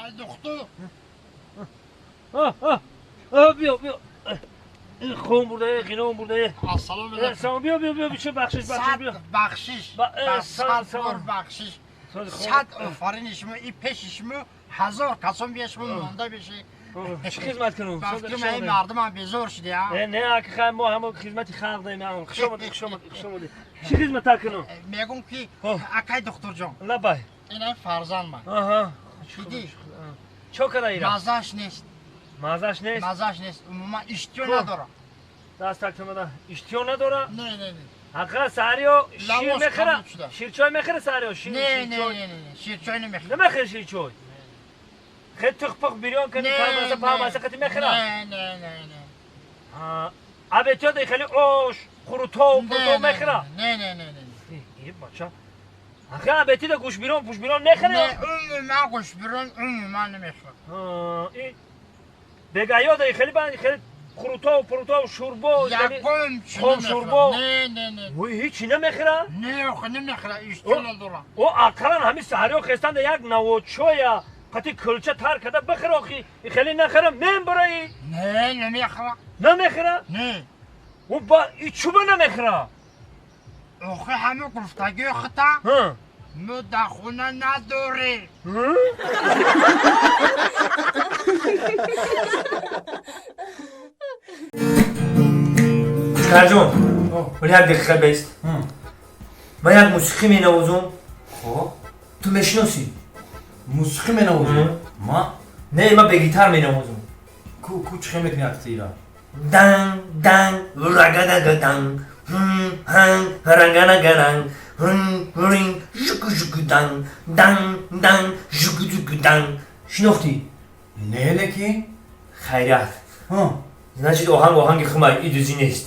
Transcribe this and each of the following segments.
Акай духтур. Биё, биё. Ин хун бурда, қином бурда. Ассалому алайкум. Салом, биё, биё, биё, бича бахшиш, бахшиш, биё. Бахшиш. Сад бор бахшиш. Сад офарин шумо, и пеши шумо ҳазор касон бия шумо монда биши. Чӣ хизмат кунам? Фикр мекунам мардум ҳам безор шуда. Не, ака, хай мо ҳама хизмати халқ дорем. Хуш омадед, хуш омадед, хуш омадед. Чӣ хизмат кунам? Мегӯм ки акай духтурҷон. Лабай. Ина фарзанд ман. Аҳа. Дидӣ? Чо кара ира? Мазаш нест. Мазаш нест? Мазаш нест. Умуман иштиё надора. Даст так тамада. Иштиё надора? Не, не, не. Ака сарио шир мехӯра? Ширчой мехӯра сарио? Шир Не, не, не, не, ширчой намехӯра. Намехӯра ширчой? Хеле тухпух бирён кани памаса памаса қати мехӯра? Не, не, не, не. Ҳа, абетиё дай хеле ош, хурутов, пурутов мехӯра? Не, не, не, не. Э, бача. Ака абетида гӯшбирён, пӯшбирён мехӯра? Не, умуман гӯшбирён умуман намехӯра. Ҳа, и бегаё дай хеле бан хеле хурутов, пурутов, шӯрбо, ягон хом шӯрбо. Не, не, не. Вой, ҳеҷ намехӯра? Не, охе намехӯра, иштиё надора. О, ақаллан ҳамин саҳриё хестанда як навочоя қати кулча тар карда бихӯр охи. Хеле нахӯра, мен барои. Не, намехӯра. Намехӯра? Не. О, ба и чуба намехӯра? Охе ҳама гуфтагиё хита. Ҳа. Мо дар хона надорем. Карҷон, вале як дақиқа бест. Ман як мусиқӣ менавозам. Хоб. Ту мешиносӣ? Мусиқӣ менавозӣ? Ма? Не, ман бе гитар менавозам. Ку ку чӣ хел мекунӣ акти ира? Дан дан рагадагадang, ҳм ҳан раганагаранг, рин рин жуку жуку дан, дан дан жуку жуку дан. Шинохтӣ? Не, лекин. Хайрият. Ҳа. Значит, оҳанг оҳанги хумай, и дузӣ нест.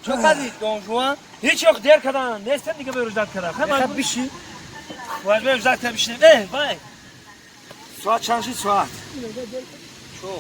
Чо кардӣ, Дон Жуан? Ҳеҷ вақт дер кардан, нестам дига беруждат кардан. Хай Мехоҳ биши? Бояд беруждат карда бишинем. Э, вай. Соат чанд шуд соат? Чо?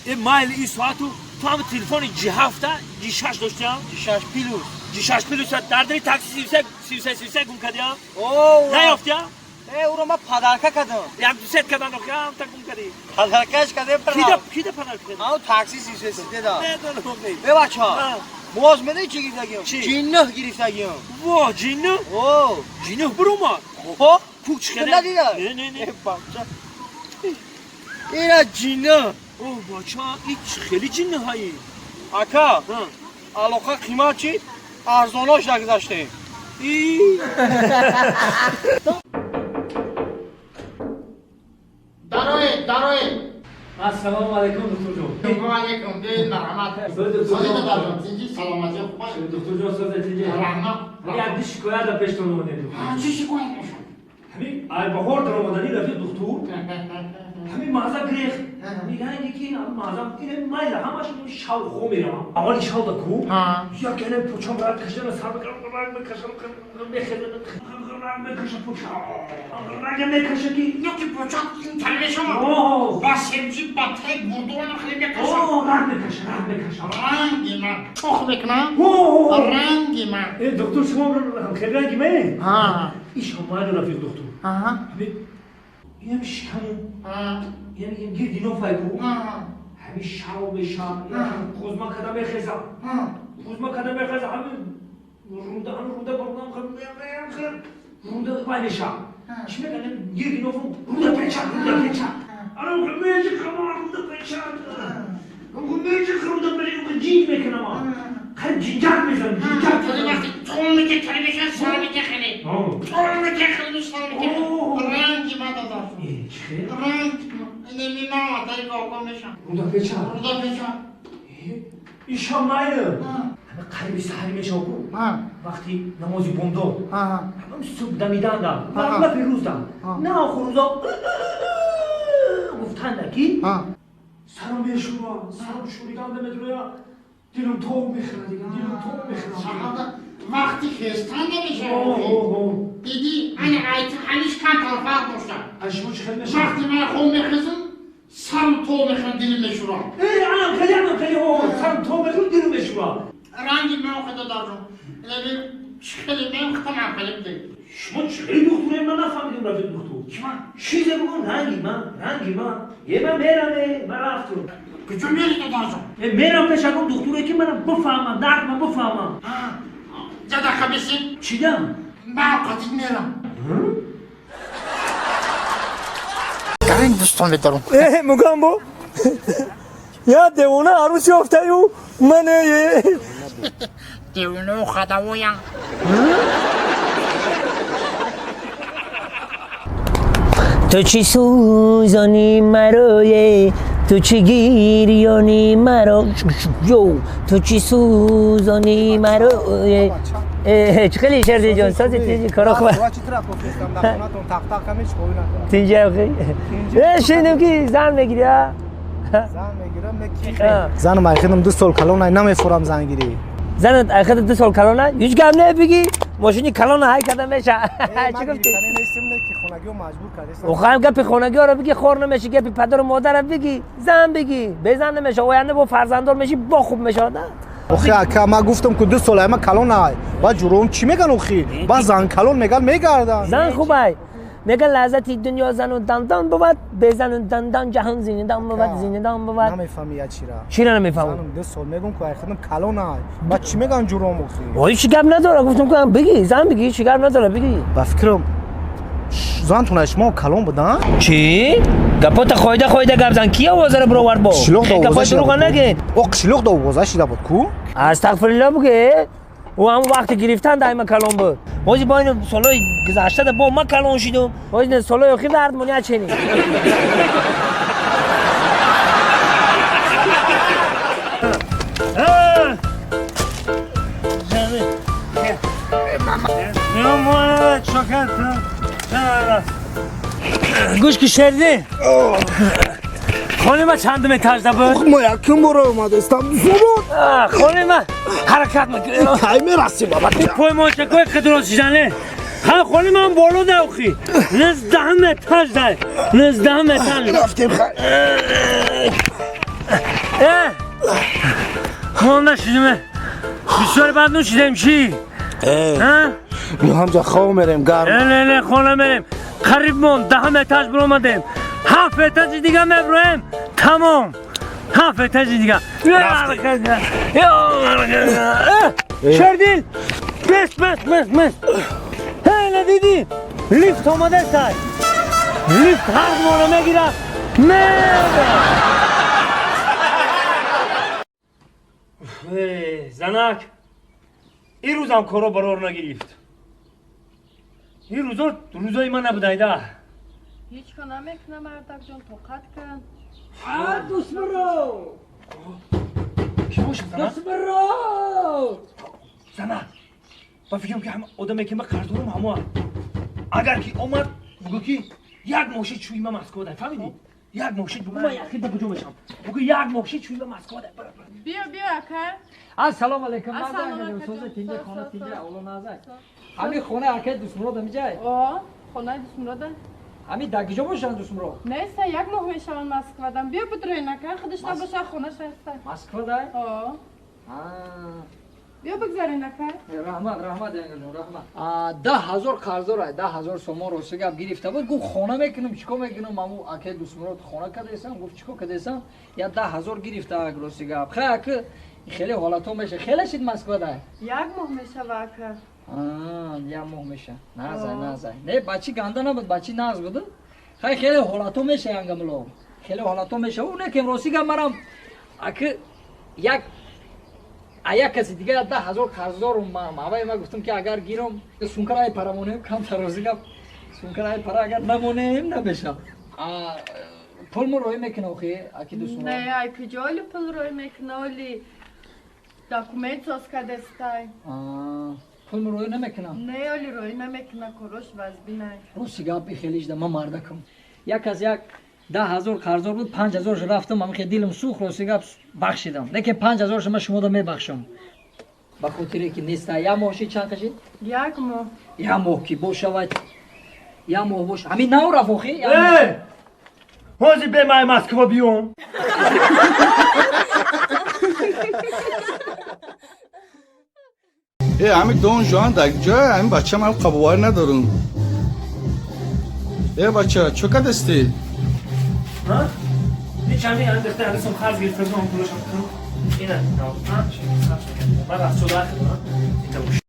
Э, майли и соату ту ҳам телефони G7, G6 доштиам? G6 плюс. G6 плюс дар дили такси 33 33 33 гум кардиам? О, Наёфтиам? Э, уро ман падарка кардам. Як ду сет кардан охиам та гум кардӣ. Падаркаш кардем Кида кида падарка кардӣ? Ҳамон такси 33 33 да. Медонам. Э, бача. Моз медонӣ чӣ гирифтагиам? Чӣ? Ҷиннӯ гирифтагиам. Во, ҷиннӯ? О, Ҷиннӯ бурума. Хо? Кук чӣ Ту надида? Не, не, не. Э, бача. Ина ҷиннӯ. О, бача, и хеле ҷиннӯҳаи. Ака, алоқа қимат чӣ? Арзонош нагузаштем. И Дароед, дароед. Ассалому алайкум, духтурҷон. Ва алайкум, биёед, марҳамат. Сози дадарҷон, тинҷи, саломатӣ, хуб. Духтурҷон, сози тинҷи. Раҳмат. Як ди шикоят дар пештон омадем. Чӣ шикоят бошад? Ҳамин ай баҳор дар омадани рафиқ духтур. Ҳамин маза грех. Ҳамин ранги ки маза ин майла ҳамаш шав хо меравам. Аввали шав да ку? Як яне пучам рад кашидам, сар мекардам, ранг мекашам, мехезам, ранг мекашам пучам. Ранг мекашам ки Ёки пучам ин тар мешавад. О, Ба себҷи, ба тег бурдуона хеле мекашам. О, ранг мекашам, ранг мекашам. Ранги ман. Чох мекунам? О, Ранги ман. Э, доктор, шумо хеле ранги ман? Ҳа. Иш майла рафиқ духтур. Аҳа. Ҳамин инам шикаму, Ҳа. инам гирди нофай ку. Ҳа. Ҳамин шав мешам, хузма карда мехезам. Ҳа. Хузма карда мехезам, ҳамин руда, ҳамин руда бурдам, руда вай мешам. Чӣ мегӯям, гирди нофу руда печа, руда печа. Ана меҷихам, руда печа. Меҷихам, руда печа, ҷинг мекунам. Қариб ҷинҷак мешам, ҷинҷак. Вақти тон меке тар мешавад, сар меке хеле. Тон меке хеле, сар меке. Ранги ман дадар. Э, чӣ хел? Ранг. Инами ман атари коко мешам. Руда печа. Руда печа. Ишам майли. Ҳама қариби саҳарӣ мешав ку. Вақти намози бомдод. Ҳамам субҳ дамиданда. Лапи рӯзда. На охир рӯза гуфтанда ки сарам мешура, сарам шуриданда медуроя. Дилам тоб мехӯрад, дилам тоб мехӯрад. Вақти хестан намешавад. Диди, ана айти ҳамиш камтар фарқ дошта. Аз шумо чӣ хел мешавад? Вақти ман хоб мехезам, сарам тоб мехӯрад, дилам мешурад. Э, анам хеле, анам хеле, сарам тоб мехӯрад, дилам мешурад. Ранги ман худо дорам. Хеле ман худам хеле бидем. Шумо чӣ духтуре ман нафаҳмидам рафиқ духтур. Чизе бигӯ ранги ман, ранги ман. Е ман мераме, ман рафтум. Куҷо мери додарҷон? Мерам пеш агом духтуре ки манам бифаҳмам, дард ман бифаҳмам. Ҷада хабисин? Чидам? Ман қадид мерам. Гарин дӯстон медорам. Мугамбо. Я девона арӯс ёфтаю ман девонао хадавоям. Ту чӣ сӯзонӣ марое, ту чӣ гирёнӣ маро, ту чӣ сӯзонӣ марое. Чӣ хеле шерди ҷон, сози тинҷи коро хуб. Тинҷи охи. Шунидам ки зан мегирӣ, а? Зан мегирам, не ки. Занам айхидам 2 сол калон, ай намефурам зангирӣ. Занат айхида 2 сол калон, ай? Ҳеҷ гап не бигӣ. Мошини калон ҳай карда меша. Чӣ гуфтӣ? Нестим, не ки хонагиҳо маҷбур кардестам. Охам гапи хонагиҳоро бигӣ хор намеши, гапи падару модарро бигӣ, зан бигӣ, безан намеша, оянда бо фарзанддор меши, бо хуб мешавад. Охи ака, ман гуфтам ку 2 сол ай ма калон ай. Ба ҷуром чӣ меган охи? Ба зан калон меган мегардан. Зан хуб ай. Меган лаззати дунё зану дандан бувад, безану дандан ҷаҳон зиндон бувад, зиндон бувад. Намефаҳми я чира. Чира намефаҳмам? Занам 2 сол мегум ку айхидам калон ай. Ба чӣ меган ҷуром охи? Ой, чӣ гап надора, гуфтам ку бигӣ, зан бигӣ, чӣ гап надора, бигӣ. Ба фикрам зантон ай шумо калон будан? Чӣ? Гапота хойда хойда гап зан, ки овозаро бировард бо? Қишлоқ да гапои дурӯға нагин. О, қишлоқ да овоза шида буд ку? Астағфирулло буге. Ӯ ҳамон вақти гирифтан дайма калон буд. Ҳозир бо ин солҳои гузаштада бо ман калон шидум. Ҳозир солҳои охир дардмон ячени. Гӯш ки шерди. Хонаи ман чандум этажда буд? Мо якум бора омадастам. Зубод. Хонаи ман ҳаракат мекунам. Кай мерасим баба? Поймончакои қидро шидане. Ха, хонаи ман боло да охи. 19 этаж да. 19 этаж. Рафтем хай. Мо нашидем. Бисёр бад нӯшидем чӣ? Ҳа? Мо ҳамҷа хоб мерем гарм. Не, не, не, хона мерем. Қариб мон 10 этаж биромадем. 7 этажи дига меброем. Тамом. 7 этажи дига. Шердил. Бес, бес, бес, бес. Ҳей, надидӣ? Лифт омадастай. Лифт ҳар моро мегирад. Мебра. Занак. Ин рӯзам коро барор нагирифт. Ин рӯзо рӯзои ман набудайда. Ҳеҷ кор намекунам, мардакҷон, тоқат кун. Дӯстмуро! Ки бошад, занак? Дӯстмуро! Занак, ба фикрам ки ҳама одаме ки ман қарз дорам ҳамоа. Агар ки омад, бугӯ ки як мошин чӯи ман Москва дай, фаҳмидӣ? Як мошин бугӯ, ман яқин ба куҷо мешавам. Бугӯ як мошин чӯи ман Москва дай. Биё, биё, ака. Ассалому алайкум. Ассалому алайкум. Соза тинҷа, хона тинҷа, оло назай. Ҳамин хона акаи Дӯстмурод ҳамиҷай? О, хонаи Дӯстмурода. Ҳамин дар куҷо бошанд Дӯстмурод? Неста, як моҳ мешаванд Москвадан. Биё бидроен, ака, худаш набоша, хонаша ҳаста. Москвадай? О. Биё бигзарен, ака. Раҳмат, раҳмат, янгаҷон, раҳмат. 10,000 қарздор ай, 10,000 сомон рости гап гирифта буд. Гуфт хона мекунам, чикор мекунам? Аму акаи Дӯстмурод хона кардесам, гуфт чикор кардесам? Я 10,000 гирифта ак рости гап. Хай ака, хеле ҳолатҳо меша. Хеле шид Москвадай? Як моҳ мешава, ака. Як моҳ меша. Назай, назай. Не, бачи ганда набуд, бачи наз буд. Хай хеле ҳолатҳо меша, янгамло. Хеле ҳолатҳо меша. Ӯ некем рости гап марам ака як а як каси дига 10,000 қарздорум ман. Аввай ман гуфтам ки агар гирам сумкара ай пара монем, камтар рости гап сумкара ай пара агар намонем намеша. Пул мо роӣ мекуна охи, аки дӯстон? Не, ай куҷо оли пул роӣ мекуна, оли документ соз кардестай. Пул мо роӣ намекуна? Не, оли роӣ намекуна, корош вазбинай. Рости гап хеле жда ман мардакам. Як аз як 10,000 қарздор буд, 5,000 рафтам, ам хеле дилам сӯхт, рости гап бахшидам. Лекин 5,000 ман шумода мебахшам. Ба хотире ки неста. Як моҳ шид чанд қашид? Як моҳ. Як моҳ ки бошавад. Як моҳ бош. Ҳамин нав рафт охи? Э! Ҳозир бе май Москва биём. Э, ҳами Дон Жуан дар ҷоя, ҳами бача ман қабоварӣ надорам. Э, бача, чо кадасти? Ҳа? Ҳеч ҳами андехта ҳанисам қарз гирифта будам, пулашам кун. Ина, 95, ман рафт шуда.